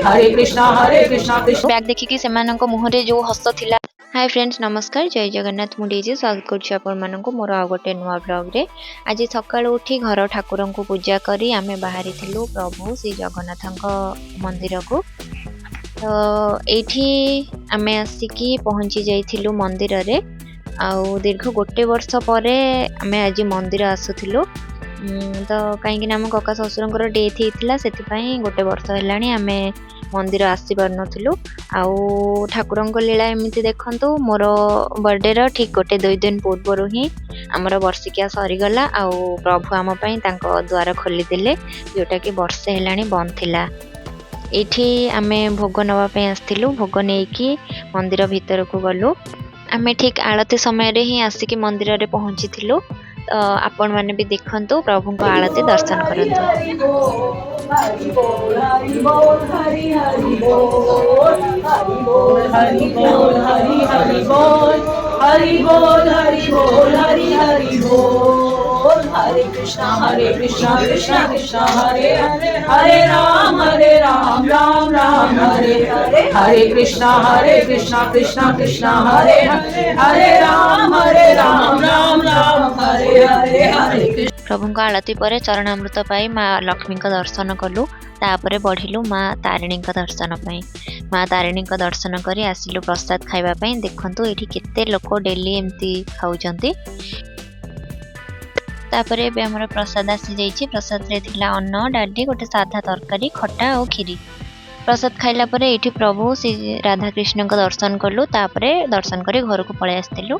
Hare Krishna Hare Krishna Krishna bag ଦେଖିକି ସେମାନଙ୍କ ମୁହଁରେ ଯେଉଁ ହସ ଥିଲା। ହାଏ ଫ୍ରେଣ୍ଡସ୍, ନମସ୍କାର, ଜୟ ଜଗନ୍ନାଥ। ମୁଁ ଡିଜି ସ୍ୱାଗତ କରୁଛି ଆପଣମାନଙ୍କୁ ମୋର ଆଉ ଗୋଟେ ନୂଆ ବ୍ଲଗ୍ରେ। ଆଜି ସକାଳୁ ଉଠି ଘର ଠାକୁରଙ୍କୁ ପୂଜା କରି ଆମେ ବାହାରିଥିଲୁ ପ୍ରଭୁ ଶ୍ରୀ ଜଗନ୍ନାଥଙ୍କ ମନ୍ଦିରକୁ। ତ ଏଇଠି ଆମେ ଆସିକି ପହଞ୍ଚି ଯାଇଥିଲୁ ମନ୍ଦିରରେ। ଆଉ ଦୀର୍ଘ ଗୋଟେ ବର୍ଷ ପରେ ଆମେ ଆଜି ମନ୍ଦିର ଆସୁଥିଲୁ। ତ କାହିଁକିନା ଆମ କକା ଶ୍ୱଶୁରଙ୍କର ଡେଥ୍ ହେଇଥିଲା, ସେଥିପାଇଁ ଗୋଟେ ବର୍ଷ ହେଲାଣି ଆମେ ମନ୍ଦିର ଆସିପାରୁନଥିଲୁ। ଆଉ ଠାକୁରଙ୍କ ଲୀଳା ଏମିତି ଦେଖନ୍ତୁ, ମୋର ବର୍ଥଡେର ଠିକ୍ ଗୋଟେ 2 ଦିନ ପୂର୍ବରୁ ହିଁ ଆମର ବର୍ଷିକିଆ ସରିଗଲା ଆଉ ପ୍ରଭୁ ଆମ ପାଇଁ ତାଙ୍କ ଦ୍ୱାର ଖୋଲିଦେଲେ, ଯେଉଁଟାକି ବର୍ଷେ ହେଲାଣି ବନ୍ଦ ଥିଲା। ଏଇଠି ଆମେ ଭୋଗ ନେବା ପାଇଁ ଆସିଥିଲୁ। ଭୋଗ ନେଇକି ମନ୍ଦିର ଭିତରକୁ ଗଲୁ। ଆମେ ଠିକ୍ ଆଳତି ସମୟରେ ହିଁ ଆସିକି ମନ୍ଦିରରେ ପହଞ୍ଚିଥିଲୁ। ତ ଆପଣମାନେ ବି ଦେଖନ୍ତୁ, ପ୍ରଭୁଙ୍କ ଆଳତି ଦର୍ଶନ କରନ୍ତୁ। ହରି ବୋଲ, ହରି ବୋଲ, ହରି ହରି ବୋଲ, ହରି ବୋଲ, ହରି ବୋଲ, ହରି ହରି ବୋଲ, ହରି ବୋଲ, ହରି ବୋଲ, ହରି ହରି ବୋଲ। ହରେ କୃଷ୍ଣ ହରେ କୃଷ୍ଣ କୃଷ୍ଣ କୃଷ୍ଣ ହରେ ହରେ, ହରେ ରାମ ହରେ ରାମ ରାମ ରାମ ହରେ ହରେ। ହରେ କୃଷ୍ଣ ହରେ କୃଷ୍ଣ କୃଷ୍ଣ କୃଷ୍ଣ ହରେ ହରେ, ହରେ ରାମ ହରେ ରାମ ରାମ ରାମ ହରେ ହରେ। ହରେ କୃଷ୍ଣ। ପ୍ରଭୁଙ୍କ ଆଳତି ପରେ ଚରଣାମୃତ ପାଇ ମା ଲକ୍ଷ୍ମୀଙ୍କ ଦର୍ଶନ କଲୁ। ତାପରେ ବଢ଼ିଲୁ ମା ତାରିଣୀଙ୍କ ଦର୍ଶନ ପାଇଁ। ମା ତାରିଣୀଙ୍କ ଦର୍ଶନ କରି ଆସିଲୁ ପ୍ରସାଦ ଖାଇବା ପାଇଁ। ଦେଖନ୍ତୁ, ଏଇଠି କେତେ ଲୋକ ଡେଲି ଏମିତି ଖାଉଛନ୍ତି। ତାପରେ ଏବେ ଆମର ପ୍ରସାଦ ଆସିଯାଇଛି। ପ୍ରସାଦରେ ଥିଲା ଅନ୍ନ, ଡାଲି, ଗୋଟେ ସାଧା ତରକାରୀ, ଖଟା ଆଉ କ୍ଷୀରି। ପ୍ରସାଦ ଖାଇଲା ପରେ ଏଇଠି ପ୍ରଭୁ ଶ୍ରୀ ରାଧାକୃଷ୍ଣଙ୍କ ଦର୍ଶନ କଲୁ। ତାପରେ ଦର୍ଶନ କରି ଘରକୁ ପଳେଇ ଆସିଥିଲୁ।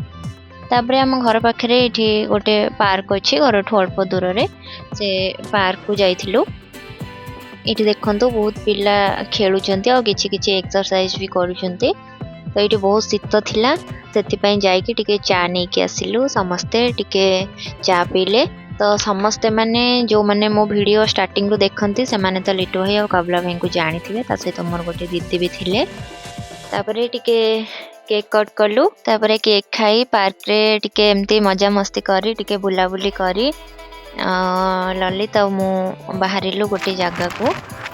ତାପରେ ଆମ ଘର ପାଖରେ ଏଇଠି ଗୋଟେ ପାର୍କ ଅଛି, ଘରଠୁ ଅଳ୍ପ ଦୂରରେ, ସେ ପାର୍କକୁ ଯାଇଥିଲୁ। ଏଇଠି ଦେଖନ୍ତୁ, ବହୁତ ପିଲା ଖେଳୁଛନ୍ତି ଆଉ କିଛି କିଛି ଏକ୍ସରସାଇଜ ବି କରୁଛନ୍ତି। ତ ଏଇଠି ବହୁତ ଶୀତ ଥିଲା, ସେଥିପାଇଁ ଯାଇକି ଟିକେ ଚା ନେଇକି ଆସିଲୁ। ସମସ୍ତେ ଟିକେ ଚା ପିଇଲେ। ତ ସମସ୍ତେ ମାନେ ଯେଉଁମାନେ ମୋ ଭିଡ଼ିଓ ଷ୍ଟାର୍ଟିଂରୁ ଦେଖନ୍ତି, ସେମାନେ ତ ଲିଟୁ ଭାଇ ଆଉ କାବୁଲା ଭାଇଙ୍କୁ ଜାଣିଥିବେ। ତା ସହିତ ମୋର ଗୋଟେ ଦିଦି ବି ଥିଲେ। ତାପରେ ଟିକେ କେକ୍ କଟ୍ କଲୁ। ତାପରେ କେକ୍ ଖାଇ ପାର୍କରେ ଟିକେ ଏମିତି ମଜାମସ୍ତି କରି, ଟିକେ ବୁଲାବୁଲି କରି ଲଲିତ ଆଉ ମୁଁ ବାହାରିଲୁ ଗୋଟେ ଜାଗାକୁ।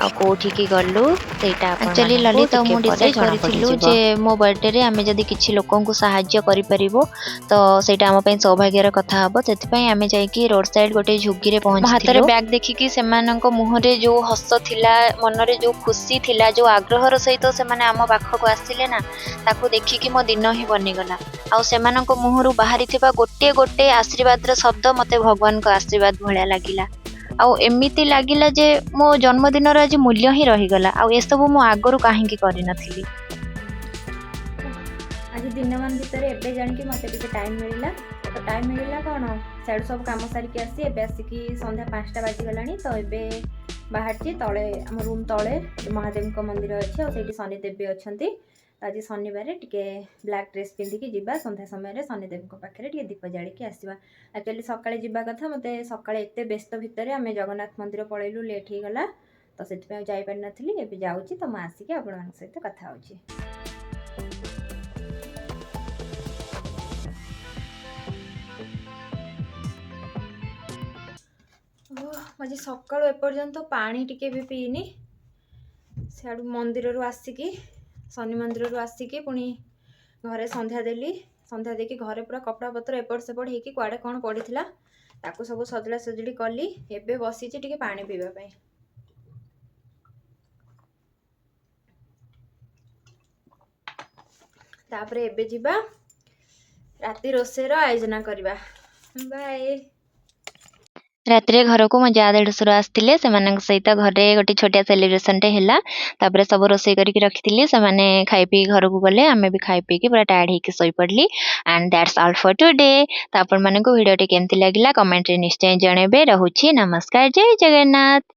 ଆଉ କୋଉଠିକି ଗଲୁ ସେଇଟା ଆକ୍ଚୁଆଲି ଲଲିତ ଆଉ ମୁଁ ଡିସାଇଡ୍ କରିଥିଲୁ ଯେ ମୋ ବର୍ଥଡେରେ ଆମେ ଯଦି କିଛି ଲୋକଙ୍କୁ ସାହାଯ୍ୟ କରିପାରିବୁ, ତ ସେଇଟା ଆମ ପାଇଁ ସୌଭାଗ୍ୟର କଥା ହବ। ସେଥିପାଇଁ ଆମେ ଯାଇକି ରୋଡ ସାଇଡ୍ ଗୋଟେ ଝୁଗିରେ ପହଞ୍ଚିଥିଲୁ। ହାତରେ ବ୍ୟାଗ୍ ଦେଖିକି ସେମାନଙ୍କ ମୁହଁରେ ଯୋଉ ହସ ଥିଲା, ମନରେ ଯୋଉ ଖୁସି ଥିଲା, ଯୋଉ ଆଗ୍ରହର ସହିତ ସେମାନେ ଆମ ପାଖକୁ ଆସିଲେ ନା, ତାକୁ ଦେଖିକି ମୋ ଦିନ ହିଁ ବନିଗଲା। ଆଉ ସେମାନଙ୍କ ମୁହଁରୁ ବାହାରିଥିବା ଗୋଟିଏ ଗୋଟିଏ ଆଶୀର୍ବାଦର ଶବ୍ଦ ମୋତେ ଭଗବାନଙ୍କ ଆଶୀର୍ବାଦ ଭଳିଆ ଲାଗିଲା। ଆଉ ଏମିତି ଲାଗିଲା ଯେ ମୋ ଜନ୍ମଦିନର ଆଜି ମୂଲ୍ୟ ହିଁ ରହିଗଲା ଆଉ ଏସବୁ ମୁଁ ଆଗରୁ କାହିଁକି କରିନଥିଲି। ଆଜି ଦିନମାନ ଭିତରେ ଏବେ ଜାଣିକି ମୋତେ ଟିକେ ଟାଇମ୍ ମିଳିଲା। ତ ଟାଇମ୍ ମିଳିଲା କ'ଣ, ସିଆଡ଼ୁ ସବୁ କାମ ସାରିକି ଆସି ଏବେ ଆସିକି ସନ୍ଧ୍ୟା 5ଟା ବାଜିଗଲାଣି। ତ ଏବେ ବାହାରିଛି ତଳେ, ଆମ ରୁମ୍ ତଳେ ମହାଦେବଙ୍କ ମନ୍ଦିର ଅଛି ଆଉ ସେଇଠି ଶନିଦେବ ବି ଅଛନ୍ତି। ତ ଆଜି ଶନିବାର, ଟିକେ ବ୍ଲାକ୍ ଡ୍ରେସ୍ ପିନ୍ଧିକି ଯିବା, ସନ୍ଧ୍ୟା ସମୟରେ ଶନିଦେବଙ୍କ ପାଖରେ ଟିକେ ଦୀପ ଜାଳିକି ଆସିବା। ଆକ୍ଚୁଆଲି ସକାଳେ ଯିବା କଥା, ମୋତେ ସକାଳେ ଏତେ ବ୍ୟସ୍ତ ଭିତରେ ଆମେ ଜଗନ୍ନାଥ ମନ୍ଦିର ପଳେଇଲୁ, ଲେଟ୍ ହେଇଗଲା, ତ ସେଥିପାଇଁ ଆଉ ଯାଇପାରିନଥିଲି। ଏବେ ଯାଉଛି, ତ ମୁଁ ଆସିକି ଆପଣମାନଙ୍କ ସହିତ କଥା ହେଉଛି। ମୁଁ ଆଜି ସକାଳୁ ଏପର୍ଯ୍ୟନ୍ତ ପାଣି ଟିକେ ବି ପିଇନି। ସିଆଡ଼ୁ ମନ୍ଦିରରୁ ଆସିକି, ଶନି ମନ୍ଦିରରୁ ଆସିକି ପୁଣି ଘରେ ସନ୍ଧ୍ୟା ଦେଲି। ସନ୍ଧ୍ୟା ଦେଇକି ଘରେ ପୁରା କପଡ଼ା ପତ୍ର ଏପଟ ସେପଟ ହେଇକି କୁଆଡ଼େ କ'ଣ ପଡ଼ିଥିଲା, ତାକୁ ସବୁ ସଜଡ଼ା ସଜଡ଼ି କଲି। ଏବେ ବସିଛି ଟିକେ ପାଣି ପିଇବା ପାଇଁ। ତାପରେ ଏବେ ଯିବା ରାତି ରୋଷେଇର ଆୟୋଜନ କରିବା। ବାଏ। ରାତିରେ ଘରକୁ ମୋ ଯା ଦେଢ଼ଶୁର ଆସିଥିଲେ। ସେମାନଙ୍କ ସହିତ ଘରେ ଗୋଟେ ଛୋଟିଆ ସେଲିବ୍ରେସନଟେ ହେଲା। ତାପରେ ସବୁ ରୋଷେଇ କରିକି ରଖିଥିଲି, ସେମାନେ ଖାଇ ପିଇ ଘରକୁ ଗଲେ। ଆମେ ବି ଖାଇ ପିଇକି ପୁରା ଟାୟାର୍ଡ ହେଇକି ଶୋଇପଡ଼ିଲି। And that's all for today. ତ ଆପଣମାନଙ୍କୁ ଭିଡ଼ିଓଟି କେମିତି ଲାଗିଲା, କମେଣ୍ଟରେ ନିଶ୍ଚୟ ଜଣେଇବେ। ରହୁଛି, ନମସ୍କାର, ଜୟ ଜଗନ୍ନାଥ।